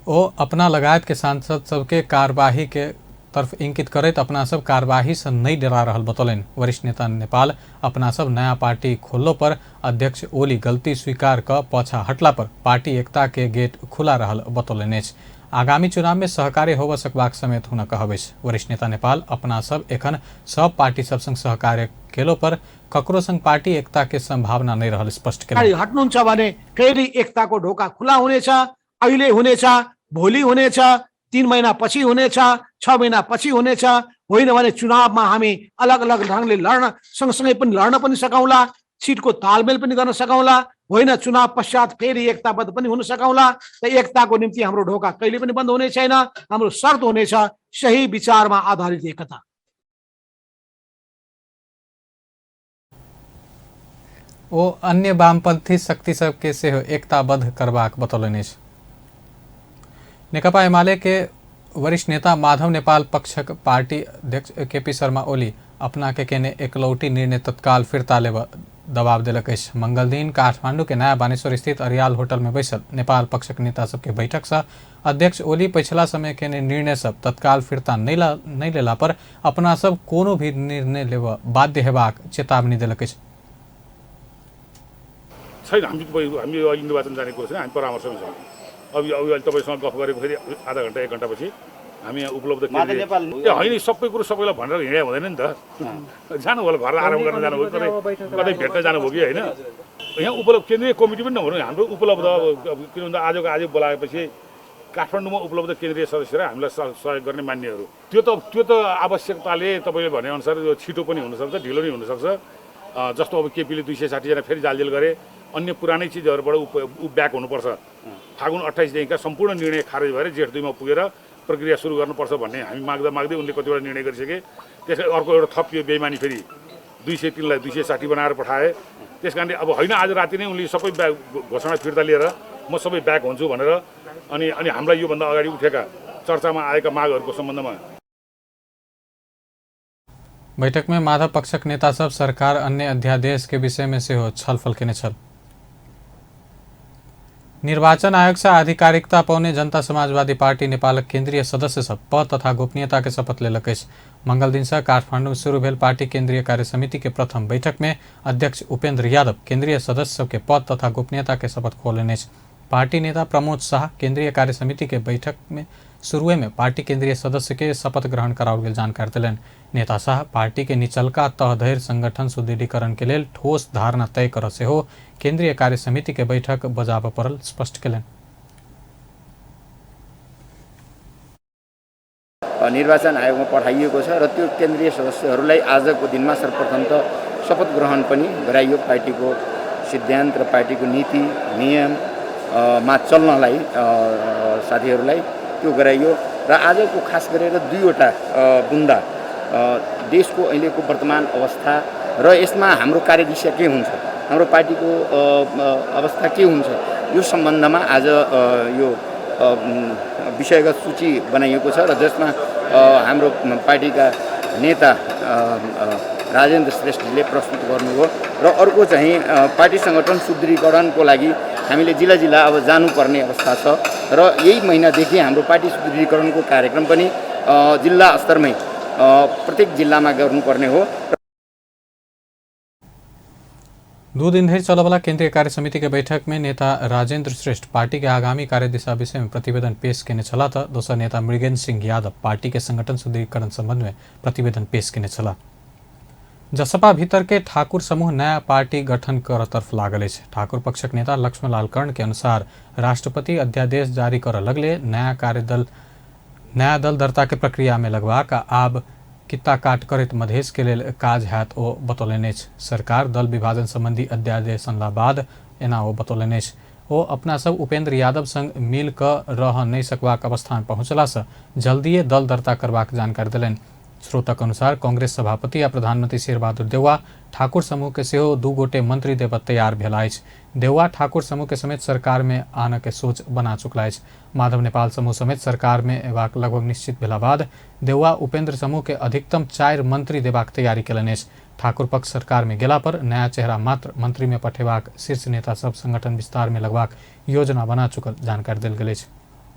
ओ अपना लगायत के सांसद सबके कार्यवाही के तरफ इंकित करैत अपना सब कार्यवाही से नहीं डरा रहल बतौलनि। वरिष्ठ नेता नेपाल अपना सब नया पार्टी खोललो पर अध्यक्ष ओली गलती स्वीकार क पाछा हटला पर पार्टी एकता के गेट खुला रहल बतौलनि अछि। आगामी चुनाव में सहकार्य होबय सकबाक समेत हुनक कहब अछि। वरिष्ठ नेता नेपाल अपना सब एखन सब पार्टी सब संग सहकार्य केलो पर ककरो संग पार्टी एकता के संभावना नहीं रहल स्पष्ट केलनि। हट्नुहुन्छ भने फेरि एकताको ढोका खुला हुनेछ। अहिले हुनेछ, भोलि हुनेछ, 3 महिना पछि हुनेछ, 6 महिना पछि हुनेछ। होइन भने चुनावमा हामी अलग अलग ढङ्गले लड्न सँगसँगै पनि लड्न पनि सकौँला, सिटको तालमेल पनि गर्न सकौँला। होइन चुनाव पश्चात फेरि एकताबद्ध पनि हुन सकौँला। र एकताको निम्ति हाम्रो ढोका कहिले पनि बन्द हुने छैन। हाम्रो शर्त हुनेछ सही विचारमा आधारित एकता। ओ अन्य वामपन्थी शक्ति सबके सेहो एकताबद्ध करबाक बतौलनि अछि। नेकपा एमाले के वरिष्ठ नेता माधव नेपाल पक्षक पार्टी अध्यक्ष केपी शर्मा ओली अपना के केने एकलौटी निर्णय तत्काल फिर्ता लेब दबाव देलक अछि। मंगलदिन काठमांडू के नया बानेश्वर स्थित अरियाल होटल में बैसल नेपाल पक्षक नेता सबके बैठक से अध्यक्ष ओली पिछला समय केने निर्णय सब तत्काल फिर्ता नहीं लेला पर अपना सब कोनो भी निर्णय लेब बाध्य हेबाक चेतावनी देलक अछि। छैन, हामी अहिले निर्वाचन जाने कुरा छैन, हामी परामर्शमा छौँ। अब अहिले तपाईँसँग गफ गरेको फेरि आधा घन्टा 1 घन्टापछि हामी यहाँ उपलब्ध ए होइन, सबै कुरो सबैलाई भनेर हिँड्या हुँदैन नि त। जानु होला, घरलाई आराम गर्न जानुभयो, कतै कतै भेट्न जानुभयो कि होइन। यहाँ उपलब्ध केन्द्रीय कमिटी पनि नभनौँ, हाम्रो उपलब्ध अब किन भन्दा आजको आज बोलाएपछि काठमाडौँमा उपलब्ध केन्द्रीय सदस्य र हामीलाई सहयोग गर्ने मान्यहरू त्यो त आवश्यकताले तपाईँले भनेअनुसार यो छिटो पनि हुनसक्छ, ढिलो पनि हुनसक्छ। जस्तो अब केपीले 260 जना फेरि जालजेल गरे, अन्य पुरानै चिजहरूबाट ब्याक हुनुपर्छ। फागुन 28 देखिका सम्पूर्ण निर्णय खारेज भएर जेठ 2 मा पुगेर प्रक्रिया सुरु गर्नुपर्छ भन्ने हामी माग्दा माग्दै उनले कतिवटा निर्णय गरिसके। त्यसै अर्को एउटा थप यो बेइमानी फेरि 203 लाई 260 बनाएर पठाए। त्यस कारणले अब होइन आज राति नै उनले सबै ब्याग घोषणा फिर्ता लिएर म सबै ब्याक हुन्छु भनेर अनि अनि हामीलाई योभन्दा अगाडि उठेका चर्चामा आएका मागहरूको सम्बन्धमा। बैठक में माधव पक्षक नेता सब सरकार अन्य अध्यादेश के विषय में सेहो छलफल केने छल। निर्वाचन आयोग से आधिकारिकता पौने जनता समाजवादी पार्टी नेपालक केंद्रीय सदस्य सब पद तथा गोपनीयता के शपथ लेलक अछि। मंगल दिन से काठमांडू में शुरू भेल पार्टी केंद्रीय कार्य समिति के प्रथम बैठक में अध्यक्ष उपेंद्र यादव केंद्रीय सदस्य सबके पद तथा गोपनीयता के शपथ खोलने अछि। पार्टी नेता प्रमोद शाह केंद्रीय कार्य समिति के बैठक में शुरुए में पार्टी केंद्रीय सदस्य के शपथ ग्रहण कराओल गेल जानकारी देलनि। नेता शाह पार्टी के निचलका तह धरि संगठन सुदृढ़ीकरण के लेल ठोस धारणा तय कर सेहो केंद्रीय कार्य समिति के बैठक बजाबऽ पड़ल स्पष्ट केलनि। निर्वाचन आयोगमा पठाइएको छ र त्यो केन्द्रीय सदस्यहरूलाई आजको दिनमा सर्वप्रथम त शपथ ग्रहण पनि गराइयो। पार्टीको सिद्धान्त र पार्टीको नीति नियम मा चल्नलाई साथीहरूलाई त्यो गराइयो र आजको खास गरेर दुईवटा बुँदा देशको अहिलेको वर्तमान अवस्था र यसमा हाम्रो कार्यदिशा के हुन्छ, हाम्रो पार्टीको अवस्था के हुन्छ, यो सम्बन्धमा आज यो विषयगत सूची बनाइएको छ र जसमा हाम्रो पार्टीका नेता राजेन्द्र श्रेष्ठले प्रस्तुत गर्नुभयो र अर्को चाहिँ पार्टी सङ्गठन सुदृढीकरणको लागि हामीले जिल्ला जिल्ला अब जानुपर्ने अवस्था छ र यही महिनादेखि हाम्रो पार्टी सुदृढीकरणको कार्यक्रम पनि जिल्ला स्तरमै प्रत्येक जिल्लामा गर्नुपर्ने हो। 2 दिन धरि चलवला केंद्रीय कार्य समिति के बैठक में नेता राजेंद्र श्रेष्ठ पार्टी के आगामी कार्यदिशा विषय में प्रतिवेदन पेश केने छलाह त दोसर नेता मृगेन्द्र सिंह यादव पार्टी के संगठन सुदृढ़ीकरण संबंध में प्रतिवेदन पेश केने छलाह। जसपा भीतर के ठाकुर समूह नया पार्टी गठन कर तरफ लागल अछि। ठाकुर पक्षक नेता लक्ष्मणलाल कर्ण के अनुसार राष्ट्रपति अध्यादेश जारी कर लगले नया कार्यदल नया दल दर्ता के प्रक्रिया में लगबाक आब कित्ता काट करैत मधेश के लेल काज हैत ओ बतौलनि अछि। सरकार दल विभाजन संबंधी अध्यादेश अनला बाद एना ओ बतौलनि अछि। ओ अपना सब उपेंद्र यादव संग मिल कऽ रह नहि सकबाक अवस्था में पहुँचला से जल्दिए दल दर्ता करबाक जानकारी देलनि। स्रोतक अनुसार कांग्रेस सभापति आ प्रधानमंत्री शेरबहादुर देउवा ठाकुर समूह के सेहो 2 गोटे मंत्री देबऽ तैयार भेला अछि। देउवा ठाकुर समूह के समेत सरकार में आनऽ के सोच बना चुकला अछि। माधव नेपाल समूह समेत सरकार में एबाक लगभग निश्चित भेला बाद देउवा उपेंद्र समूह के अधिकतम 4 मंत्री देबाक तैयारी केलनि अछि। ठाकुर पक्ष सरकार में गेला पर नया चेहरा मात्र मंत्री में पठेबाक शीर्ष नेता सब संगठन विस्तार में लगबाक योजना बना चुकल जानकारी देल गेल अछि।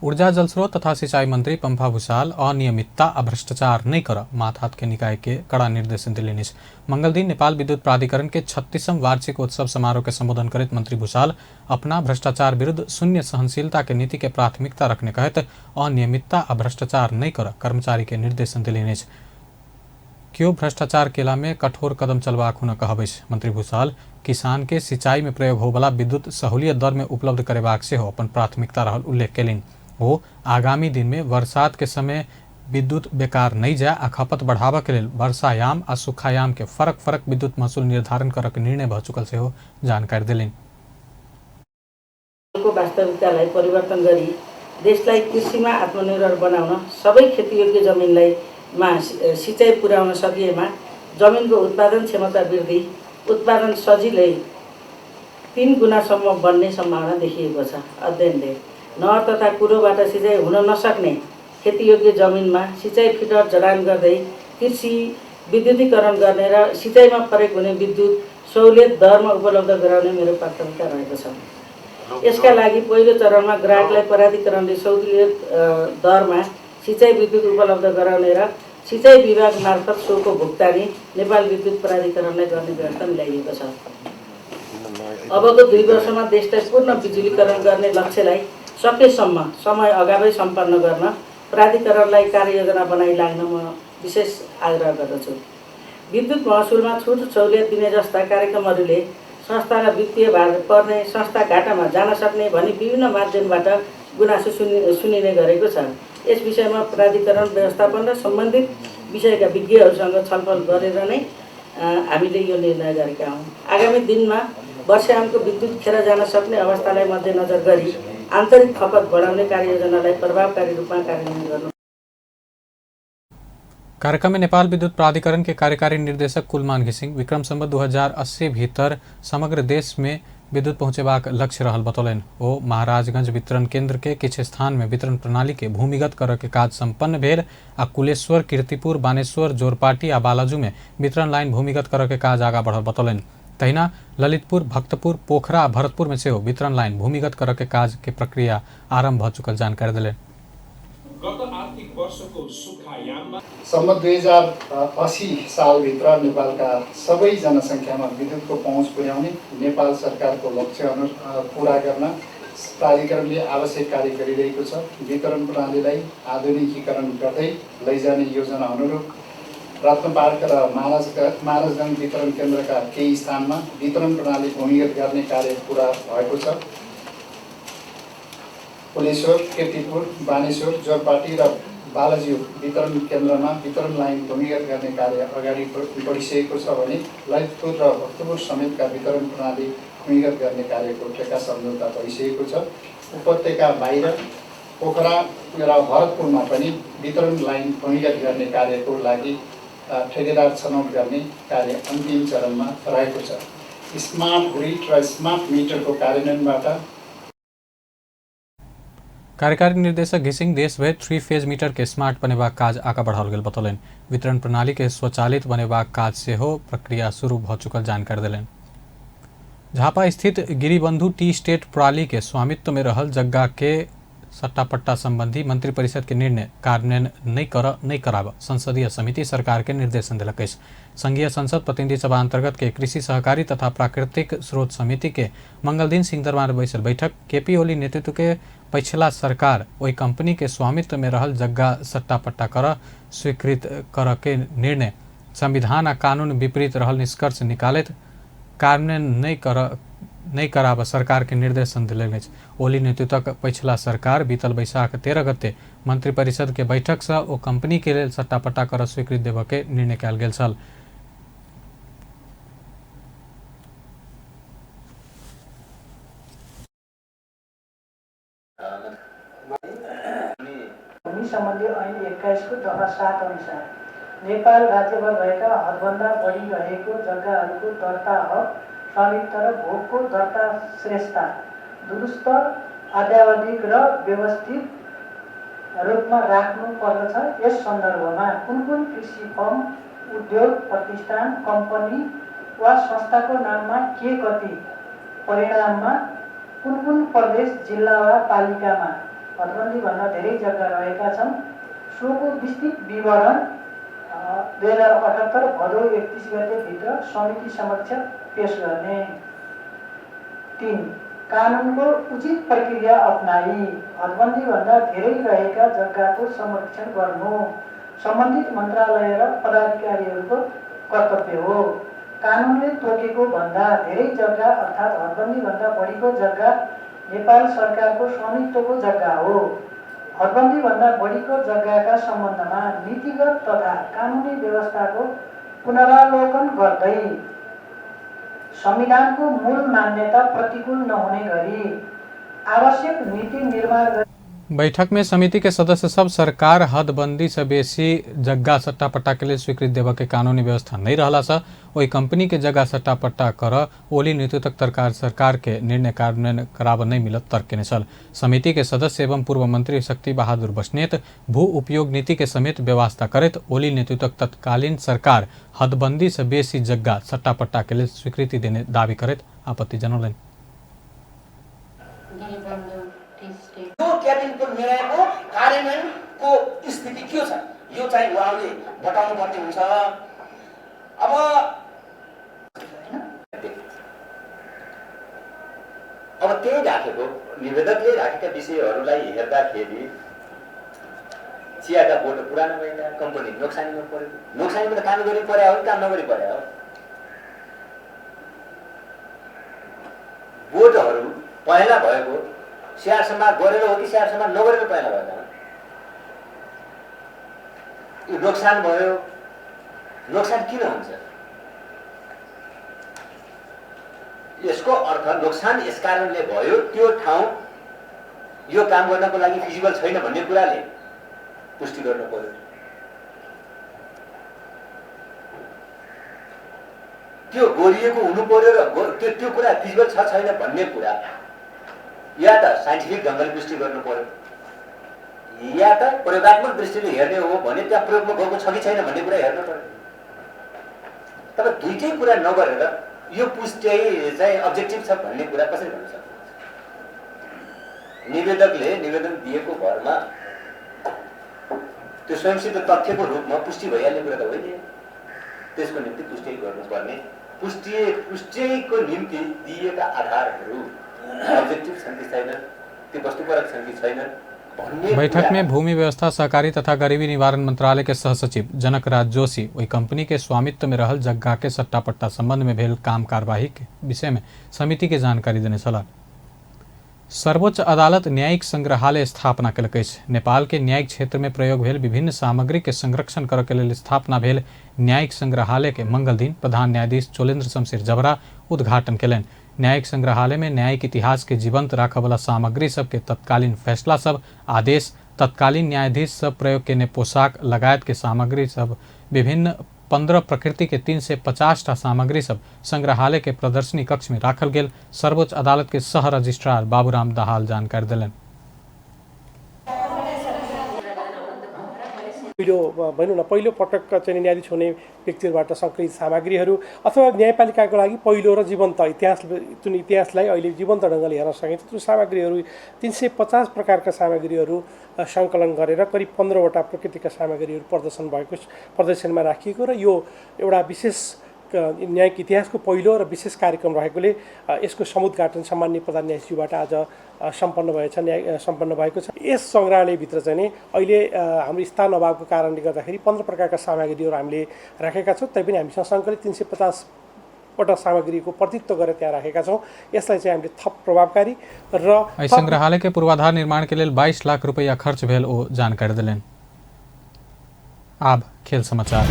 ऊर्जा जलस्रोत तथा सिंचाई मंत्री पंपा भूषाल अनियमितता आ भ्रष्टाचार नहीं कर माथात के निकाय के कड़ा निर्देशन दिलनि अछि। मंगल दिन नेपाल विद्युत प्राधिकरण के 36वां वार्षिकोत्सव समारोह के संबोधन करैत मंत्री भूषाल अपना भ्रष्टाचार विरुद्ध शून्य सहनशीलता के नीति के प्राथमिकता रखने कहैत अनियमितता आ भ्रष्टाचार नहीं कर कर्मचारी के निर्देशन दिलनि अछि। क्यों भ्रष्टाचार केला में कठोर कदम चलबाक हुनक कहब अछि। मंत्री भूषाल किसान के सिंचाई में प्रयोग होवला विद्युत सहूलियत दर में उपलब्ध करेबाक सेहो अपन प्राथमिकता रहल उल्लेख केलनि। ओ आगामी दिन में बरसात के समय विद्युत बेकार नहीं जाए आ खपत बढ़ाबऽ के लेल वर्षायाम आ सूखायाम के फरक फरक विद्युत महसूल निर्धारण करऽ के निर्णय भऽ चुकल सेहो जानकारी देलनि। वास्तविकतालाई परिवर्तन गरी देशलाई कृषिमा आत्मनिर्भर बनाउन सबै खेतीयोग्य जमिनलाई मा सिँचाइ पुर्याउन सकिएमा जमिनको उत्पादन क्षमता वृद्धि उत्पादन सजिलै 3 गुणासम्म बढ्ने सम्भावना देखिएको छ। अध्ययनले नहर तथा कुरोबाट सिँचाइ हुन नसक्ने खेतीयोग्य जमिनमा सिँचाइ फिटर जडान गर्दै कृषि विद्युतीकरण गर्ने र सिँचाइमा प्रयोग हुने विद्युत सहुलियत दरमा उपलब्ध गराउने मेरो प्राथमिकता रहेको छ। यसका लागि पहिलो चरणमा ग्राहकलाई प्राधिकरणले सहुलियत दरमा सिँचाइ विद्युत उपलब्ध गराउने र सिँचाइ विभाग मार्फत सोको भुक्तानी नेपाल विद्युत प्राधिकरणलाई गर्ने व्यवस्था मिलाइएको छ। अबको 2 वर्षमा देशलाई पूर्ण बिजुलीकरण गर्ने लक्ष्यलाई सकेसम्म समय अगावै सम्पन्न गर्न प्राधिकरणलाई कार्ययोजना बनाई लाग्न म विशेष आग्रह गर्दछु। विद्युत महसुलमा छुट सहुलियत दिने जस्ता कार्यक्रमहरूले संस्थालाई वित्तीय भार पर्ने, संस्था घाटामा जान सक्ने भनी विभिन्न माध्यमबाट गुनासो सुनिने गरेको छ। यस विषयमा प्राधिकरण व्यवस्थापन र सम्बन्धित विषयका विज्ञहरूसँग छलफल गरेर नै हामीले यो निर्णय गरेका हौँ। आगामी दिनमा वर्षायामको विद्युत खेर जान सक्ने अवस्थालाई मध्यनजर गरी आन्तरिक खपत बढाउने कार्ययोजनालाई प्रभावकारी रूपमा कार्यान्वयन गर्नु। कार्यक्रम में नेपाल विद्युत प्राधिकरण के कार्यकारी निर्देशक कुलमान घिसिंग विक्रम संवत 2080 भीतर समग्र देश में विद्युत पहुंचेबाक लक्ष्य रहल बतौलनि। ओ महाराजगंज वितरण केंद्र के किछु स्थान में वितरण प्रणाली के भूमिगत करऽ के काज संपन्न भेल आ कुलेश्वर, कीर्तिपुर, बानेश्वर, जोरपाटी आ बालाजू में वितरण लाइन भूमिगत करऽ के काज आगा बढ़ल बतौलनि। तहिना ललितपुर, भक्तपुर, पोखरा आ भरतपुर में सेहो वितरण लाइन भूमिगत करऽ के काज के प्रक्रिया आरंभ भऽ चुकल जानकारी देलनि। गत आर्थिक वर्षको सुक्खायाममा सम्म 2080 सालभित्र नेपालका सबै जनसङ्ख्यामा विद्युतको पहुँच पुर्याउने नेपाल सरकारको लक्ष्य पुरा गर्न प्राधिकरणले आवश्यक कार्य गरिरहेको छ। वितरण प्रणालीलाई आधुनिकीकरण गर्दै लैजाने योजना अनुरूप रत्नपार्क र महाराजगञ्ज वितरण केन्द्रका केही स्थानमा वितरण प्रणाली भूमिगत गर्ने कार्य पुरा भएको छ। कुलेश्वर, कीर्तिपुर, बानेश्वर, जोरपाटी र बालाजी वितरण केन्द्रमा वितरण लाइन भूमिगत गर्ने कार्य अगाडि बढिसकेको छ भने ललितपुर र भक्तपुर समेतका वितरण प्रणाली भूमिगत गर्ने कार्यको ठेक्का सम्झौता भइसकेको छ। उपत्यका बाहिर पोखरा र भरतपुरमा पनि वितरण लाइन भूमिगत गर्ने कार्यको लागि ठेकेदार छनौट गर्ने कार्य अन्तिम चरणमा रहेको छ। स्मार्ट ग्रिड र स्मार्ट मिटरको कार्यान्वयनबाट कार्यकारी निर्देशक घिसिंग देशभरि 3 फेज मीटर के स्मार्ट बनेबाक काज आगा बढ़ाओल गेल बतौलनि। वितरण प्रणाली के स्वचालित बनेबाक काज सेहो प्रक्रिया शुरू भऽ चुकल जानकारी देलनि। झापा स्थित गिरिबंधु टी स्टेट प्राली के स्वामित्व में रहल जग्गा के सट्टापट्टा संबंधी मंत्रिपरिषद के निर्णय कार्यान्वयन नहीं कराब संसदीय समिति सरकार के निर्देशन देलक अछि। संघीय संसद प्रतिनिधि सभा अंतर्गत के कृषि सहकारी तथा प्राकृतिक स्रोत समिति के मंगलदिन सिंहदरबार बैसल बैठक केपी ओली नेतृत्व के पछिला सरकार ओहि कंपनी के स्वामित्व में रहल जग्गा सट्टापट्टा कर स्वीकृत कर के निर्णय संविधान आ कानून विपरीत रहल निष्कर्ष निकालैत कार्यान्वयन नहीं कराब सरकार के निर्देशन देलनि अछि। ओली नेतृत्वक पछिला सरकार बीतल बैसाख 13 गते मंत्रिपरिषद के बैठक से ओ कंपनी के लेल सट्टापट्टा कर स्वीकृत देबऽ के निर्णय कयल गेल छल। भूमि सम्बन्धी ऐन 21 को दफा 7 अनुसार नेपाल राज्यभर भएका हदभन्दा बढी रहेको जग्गाहरूको दर्ता हक, स्वामित्व र भोगको दर्ता श्रेष्ठता दुरुस्त, अत्यावधिक र व्यवस्थित रूपमा राख्नु पर्दछ। यस सन्दर्भमा कुन कुन कृषि फर्म, उद्योग प्रतिष्ठान, कम्पनी वा संस्थाको नाममा के कति परिणाममा कुन कुन प्रदेश, जिल्ला वा पालिकामा हदबन्दीभन्दा धेरै जग्गा रहेका छन्, सोको विस्तृत विवरण 2078 भदौ 31 गतेभित्र समिति समक्ष पेश गर्ने। 3. कानुनको उचित प्रक्रिया अपनाई हदबन्दीभन्दा धेरै रहेका जग्गाको संरक्षण गर्नु सम्बन्धित मन्त्रालय र पदाधिकारीहरूको कर्तव्य हो। कानुनले तोकेको भन्दा धेरै जग्गा अर्थात् हदबन्दीभन्दा बढीको जग्गा नेपाल सरकारको स्वामित्वको जग्गा हो। हदबन्दीभन्दा बढीको जग्गाका सम्बन्धमा नीतिगत तथा कानुनी व्यवस्थाको पुनरावलोकन गर्दै संविधानको मूल मान्यता प्रतिकूल नहुने गरी आवश्यक नीति निर्माण। बैठक में समिति के सदस्य सब सरकार हदबंदी से बेसी जग्गा सट्टापट्टा के लिए स्वीकृत देवे के कानूनी व्यवस्था नहीं रहला से ओहि कंपनी के जगह सट्टापट्टा कर ओली नेतृत्व सरकार के निर्णय कार्यान्वयन कराब नहीं मिलत तर्क केने छल। समिति के सदस्य एवं पूर्व मंत्री शक्ति बहादुर बस्नेत भू उपयोग नीति के समेत व्यवस्था करैत ओली नेतृत्व तत्कालीन सरकार हदबंदी से बेसी जग्गा सट्टापट्टा के लिए स्वीकृति देने दावी करैत आपत्ति जनौलनि। यो क्याबिनेटको निर्णयको कार्यान्वयनको स्थिति के छ यो चाहिँ उहाँले बताउनु पर्ने हुन्छ। अब त्यही राखेको निवेदकले राखेका विषयहरूलाई हेर्दाखेरि चियाका बोटो पुरानो भएका, कम्पनी नोक्सानीमा परेको, नोक्सानीमा त काम गरी पर्या हो कि काम नगरी पर्या हो? बोटहरू पहेँला भएको स्याहार सम्भार गरेर हो कि स्याहार सम्भार नगरेर पहेँला भएका? यो नोक्सान भयो, नोक्सान किन हुन्छ? यसको अर्थ नोक्सान यस कारणले भयो त्यो ठाउँ यो काम गर्नको लागि फिजिबल छैन भन्ने कुराले पुष्टि गर्नु पर्यो। त्यो गरिएको हुनु पर्यो र त्यो त्यो कुरा फिजिबल छ छैन भन्ने कुरा या त साइन्टिफिक ढङ्गले पुष्टि गर्नु पर्यो या त प्रयोगात्मक दृष्टिले हेर्ने हो भने त्यहाँ प्रयोगमा गएको छ कि छैन भन्ने कुरा हेर्नु पर्यो। तर दुईटै कुरा नगरेर यो पुष्टि चाहिँ अब्जेक्टिभ छ भन्ने कुरा कसरी भन्न सक्नुहुन्छ? निवेदकले निवेदन दिएको भरमा त्यो स्वयंसिद्ध तथ्यको रूपमा पुष्टि भइहाल्ने कुरा त होइन। त्यसको निम्ति पुष्टि गर्नुपर्ने, पुष्टिको निम्ति दिएका आधारहरू अब्जेक्टिभ छन् कि छैनन्, त्यो वस्तुपरक छन् कि छैनन्। बैठक में भूमि व्यवस्था सहकारी तथा गरीबी निवारण मंत्रालय के सहसचिव जनक राज जोशी वही कंपनी के स्वामित्व में रहल जग्गा के सट्टा पट्टा संबंध में भेल काम कार्यवाही के विषय में समिति के जानकारी देने छलाह। सर्वोच्च अदालत न्यायिक संग्रहालय स्थापना केलक अछि। नेपाल के न्यायिक क्षेत्र में प्रयोग भेल विभिन्न सामग्री के संरक्षण करऽ के लेल स्थापना भेल न्यायिक संग्रहालय के मंगल दिन प्रधान न्यायाधीश चोलेन्द्र शमशेर जबरा उद्घाटन केलनि। न्यायिक संग्रहालय में न्यायिक इतिहास के जीवंत राखऽ वाला सामग्री सबके तत्कालीन फैसला सब, आदेश, तत्कालीन न्यायाधीश सब प्रयोग केने पोशाक लगायत के सामग्री सब विभिन्न 15 प्रकृति के 350 टा सामग्री सब संग्रहालय के प्रदर्शनी कक्ष में राखल गेल सर्वोच्च अदालत के सह रजिस्ट्रार बाबूराम दाहाल जानकारी देलनि। पहिलो भनौँ न पहिलो पटक चाहिँ न्यायाधीश हुने व्यक्तिहरूबाट सङ्कलित सामग्रीहरू अथवा न्यायपालिकाको लागि पहिलो र जीवन्त इतिहास, जुन इतिहासलाई अहिले जीवन्त ढङ्गले हेर्न सकिन्छ त्यो सामग्रीहरू 350 प्रकारका सामग्रीहरू सङ्कलन गरेर करिब 15वटा प्रकृतिका सामग्रीहरू प्रदर्शनमा राखिएको र यो एउटा विशेष न्यायिक इतिहासको पहिलो र विशेष कार्यक्रम रहेकोले यसको समुद्घाटन सम्माननीय प्रधान न्यायाधीशज्यूबाट आज सम्पन्न भएको छ। यस सङ्ग्रहालयभित्र चाहिँ नि अहिले हाम्रो स्थान अभावको कारणले गर्दाखेरि 15 प्रकारका सामग्रीहरू हामीले राखेका छौँ, तैपनि हामीसँग सङ्कलित 350वटा सामग्रीको प्रतित्व गरेर त्यहाँ राखेका छौँ। यसलाई चाहिँ हामीले थप प्रभावकारी र सङ्ग्रहालय के पूर्वाधार निर्माण के लेल 22 लाख रुपैयाँ खर्च भेल ओ जानकारी देलनि। आब खेल समाचार।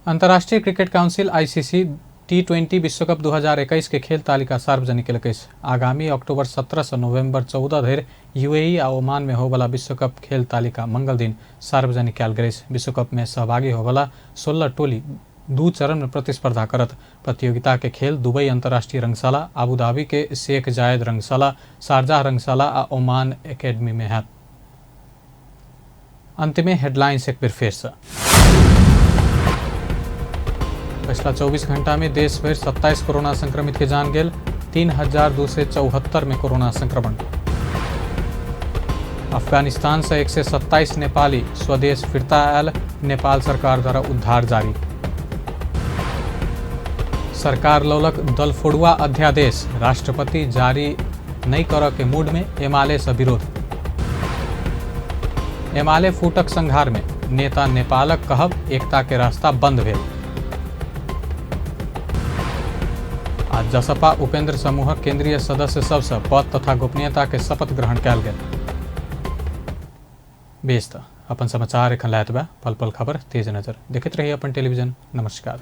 अंतर्राष्ट्रीय क्रिकेट काउंसिल आईसीसी T20 विश्वकप 2021 के खेल तालिका सार्वजनिक केलक अछि। आगामी अक्टूबर 17 से नवंबर 14 धरि यूएई आ ओमान में होबला विश्वकप खेल तालिका मंगल दिन सार्वजनिक कयल गेल अछि। विश्वकप में सहभागी होबला 16 टोली 2 चरण में प्रतिस्पर्धा करत। प्रतियोगिता के खेल दुबई अंतर्राष्ट्रीय रंगशाला, आबूधाबी के शेख जायद रंगशाला, शारजाह रंगशाला आ ओमान एकेडमी में हैत। अंत में हेडलाइंस एक बेर फेर से। पिछला 24 घंटा में देश भर 27 कोरोना संक्रमित के जान गेल, 3274 में कोरोना संक्रमण। अफगानिस्तान से 127 नेपाली स्वदेश फिरता आयल, नेपाल सरकार द्वारा उद्धार जारी। सरकार लौलक दलफोड़ुआ अध्यादेश, राष्ट्रपति जारी नहीं करऽ के मूड में एमाले से विरोध। एमाले फूटक संघार में नेता नेपालक कहब एकता के रास्ता बंद भेल। आज जसपा उपेंद्र समूहक केंद्रीय सदस्य सबसँ पद तथा गोपनीयता के शपथ ग्रहण कयल गेल। बेस त अपन समाचार एखन लैत बा पल पल खबर तेज नजर देखैत रही अपन टेलीविजन। नमस्कार।